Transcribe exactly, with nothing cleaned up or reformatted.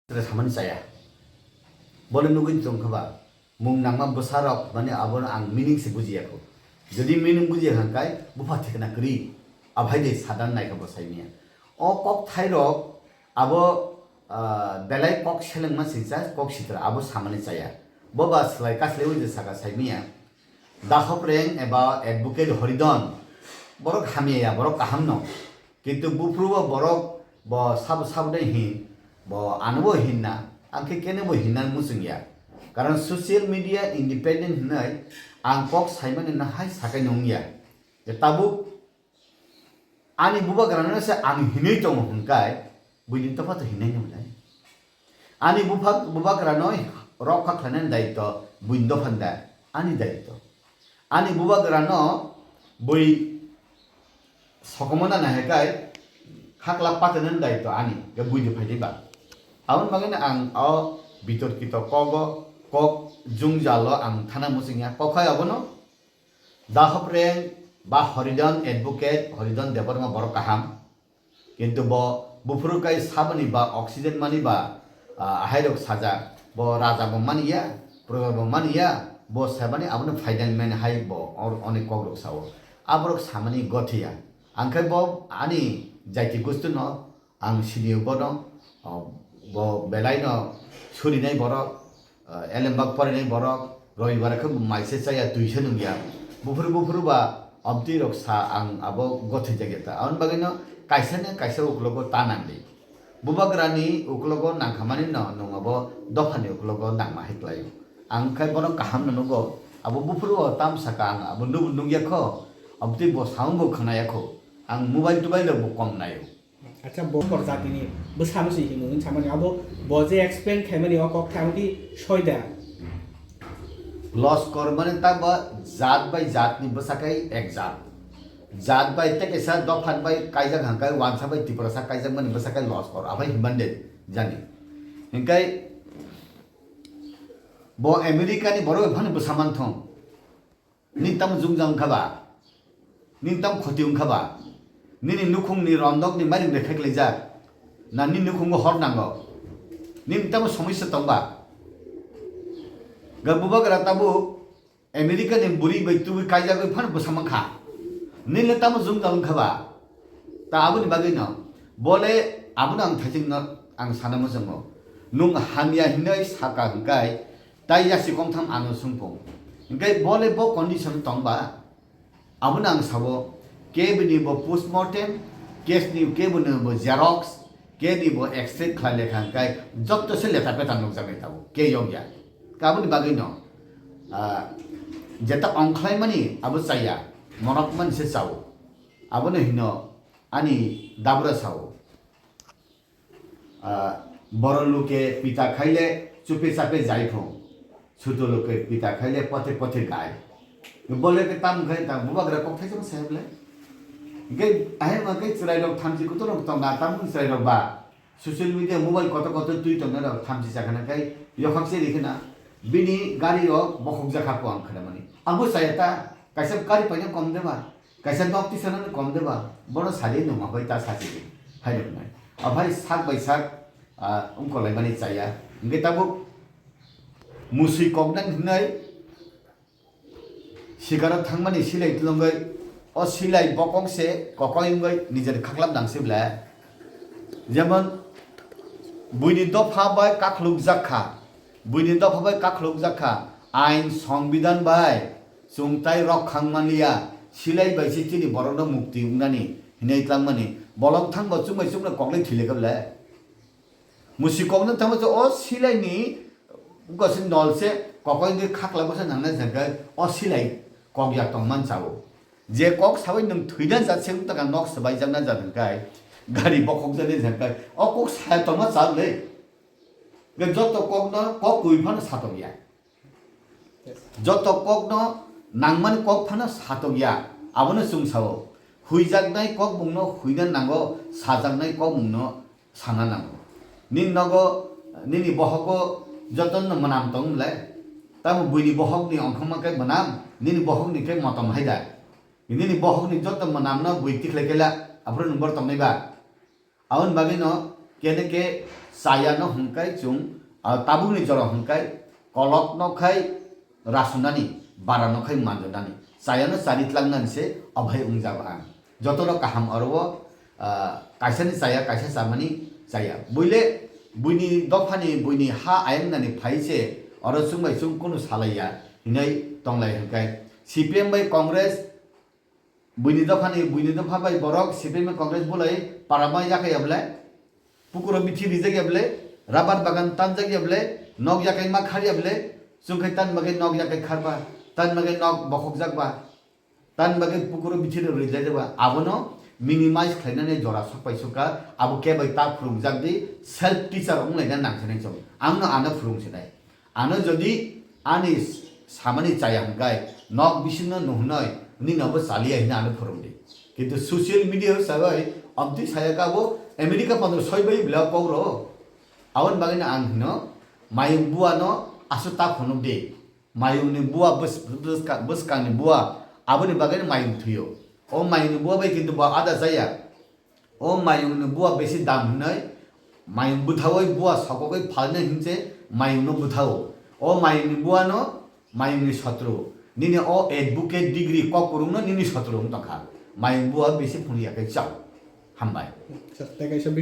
Tre samani chaya. Bono nugwi tongkha ba, mung nangma bwsarok, mane abono ang meaning se bujiya kho. Jodi meaning bujiya kha kai, bupha thikna kwrwi, aphai de sadan naikha bo saimanya. O kok thairok, abo, ah, belai kok selengma singcha, kok sitra, abo samani chaya. Bo ba slai kaslai wi je saka saimanya. Dahopreng eba advocate Horidon, borok hamya ya, borok kaham no. Kintu buphuru bo borok bo sabo sabo dai hin, bo ano bo hinna, ang khe kene bo hinna muchung ya. Karon social media independent hinai ang kok saimani no hai sakai nung ya. Je tabuk ani bubagrano se ang hinwi tongo hwnkai, buini dopha to hinai nung lai. Ani bupha-, bubagrano rokha khlainani daityo buini dopha da, ani daityo. Ani bubagrano bui sokomona na hekai khakla patanani daityo ani, ga buini phaidi ba. Aboni bagwi ang o bitorkito kogo, kok jwngjalo ang thana muchung ya. Kokhai abono Dahopreng ba Horidon advocate, Horidon Debbarma borok kaham. Kintu bo buphuru kai saboni ba oxygen mani ba, ah, ahairok sajak. Bo raja bo mani ya, proja bo mani ya, bo sebani abono phaidang mani hai bo or-, onek kokrok sao. Aborok samani gothiya. Angkhe bo ani jaiti gustu no ang sini bono, o, bo belai no surinai borok, o, elembak porinai borok, roibar khe maise chaya twi se nungya. Buphuru buphuru ba omtwi rok sa ang abo gothai jageta. Aboni bagwi no kaisa na kaisa uklogo ta nangdi. Bubagrani uklogo nangkhamani no nung abo dophani uklogo nangma hai kwlaio. Ang khai bono kaham no nugo. Abo buphuru o tam saka ang abo nubu nungya kho. Omtwi bo sound bo khwnaya kho. Ang mobile tobail rok bo kom naio. Acha, bo kor jatini bwsano se himwi hwn samani abo bo je explain khaimani o kok tha amtwi soida. Loskor mane ta bo jat bai jatni bwsakai ek jat. Jat bai tei kaisa dophan bai kaijak hangkai wansa bai Tiprasa kaijak mani bwsakai loskor abai himban de jani. Hingkai bo America ni borok bai phano bwsa manthong. Nini tamo jwngjal wngkha ba? Nini tamo khoti wngkha ba? Nini nukhungni rondokni mairum rekha khlaijak? Na nini nukhungo hor nango? Nini tamo somosya tong ba? Ga bubagra tabuk America ni bwrwi bai tubui kaijagwi phano bwsa mankha. Nini le tamo jwngjal wngkha ba? Ta aboni bagwi no, bole abono ang thaising no ang sana muchungo. Nung hamya hinwi saka hwnkhe tai yasi kongtham ano sungpung. Hwnkhe bole bo condition tong ba, abono ang sao, kebini bo postmortem, case ni kebini bo xerox, kebini bo X-ray khlai lekha hwnkhe jotto se leta peta nukjaknai tabuk, ke yokya. Aboni bagwi no, ah, jeta ongkhlaimani abo chaya, monok mani se chao. Abono hino ani dabra sao. Ah, boro luke pita khaile chupe chape jai phung. Chuto luke pita khaile pothe pothe gai. Bole ke tam khai tam bubagra kok thaisa sai bole. Ge ahe ma ke chwrai rok thamchi kuto rok tong na tam chwrai rok ba. Social media mobile koto koto twi tong na rok thamchi chakha na kai yokhak se rikhe na. Bini gari rok bokhok jakha po ang khana mani. Ang bo saya ta kaisa gari paina kom de ba. Kaisa nok tisanani kom de ba, bono sadi numa bai ta sadi di, hai rok nai. Aphai sak bai sak, ah, wngkolaimani chaya. Hingke tabuk musui koknang hinoi sikaro thangmani silai tlongoi, o silai bokong se kokoi wngoi nijer khaklap nang se ble. Jemon, buini dopha bai kakhulukjak kha, buini dopha bai kakhulukjak kha, ain, songbidan bai chwng tai rok khang manliya, silai bai se chini borokno mukti wngnani hinwi tlangmani, bolong thangbo chwngbai chwngno koklai thwilekha ble. Musi kokno thangma se o silaini bwswk nol se kokoi wngwi khaklai bwsa nangnai jangkhe o silai kokya tongman chao. Je kok sawi nwng thwina jat se wngtaka nok swbaijakna jat hwnkhe gari bokhokjaknai jangkhe o kok saya tongma chao le. Hwnkhe joto kokno kok kwi phano satokya. Joto kokno nangmani kok phano satokya. Abono chwng sao. Huijaknai kokmungno huina nango, sajaknai kokmungno sana nango. Nini nogo, nini bohogo jotono mwnam tong le. Tamo buini bohokni ongkhorma khe mwnam, nini bohokni khe motom hai da. Nini bohokni joto mwnamno bui tikhlai khe la, aphuru nwng bor tongnai ba? Aboni bagwino kene khe Chaya no hwnkhai chwng, ah, tabukni jora hwnkhai kolok no khai rasunani, bara no khai manjunani. Chaya no chari tlangnani se obai wngjago ang. Jotono kaham oro o, ah, kaisani chaya, kaisa chamani chaya. Buile buini dophani, buini ha ayang nani phai se oro chwng bai chwng kunu salaiya hinwi tonglai hwnkhai. C P M bai Congress, buini dophani, buini dopha bai borok C P M Congress bulai parama yakhai ya bwle, pukuro bithi rijak ya bwle, rabar bagan tanjak ya bwle, nok yakhai ma khar ya bwle, chwng khai tan bagwi nok yakhai kharba, tan bagwi nok bokhokjak ba, tan bagwi pukuro bithi rijak ya ba, abono minimize khlainani jora sok pai sukha, abo kebai ta phwrwngjak di, self teacher wnglaina nangsinai chwng, angno ano phwrwngsinai. Ano jodi ani s-, samani chaya hwnkhai, nok bisingno nuhnoi, nini abo chaliya hwnwi ano phwrwngdi. Kintu social media o sabai, amtwi saya kha abo America pondro soi bai bela kok rw. Aboni bagwino ang hino, mayung bua no aswk ta phunuk di. Mayung ni bua bws-, bwska-, bwskang ni bua, aboni bagwino mayung thwio. O mayung ni bua bai kintu bo ada chaya. O mayung ni bua besi dam hinoi, mayung bwthawi bua sokogwi phalnai hinse mayung no bwthao. O mayung ni bua no mayung ni sotro. Nini o advocate degree kok kwrwng no nini sotro wng tongkha. Mayung bua besi phunukya khe chao. Hambai. Acha, tei kaisa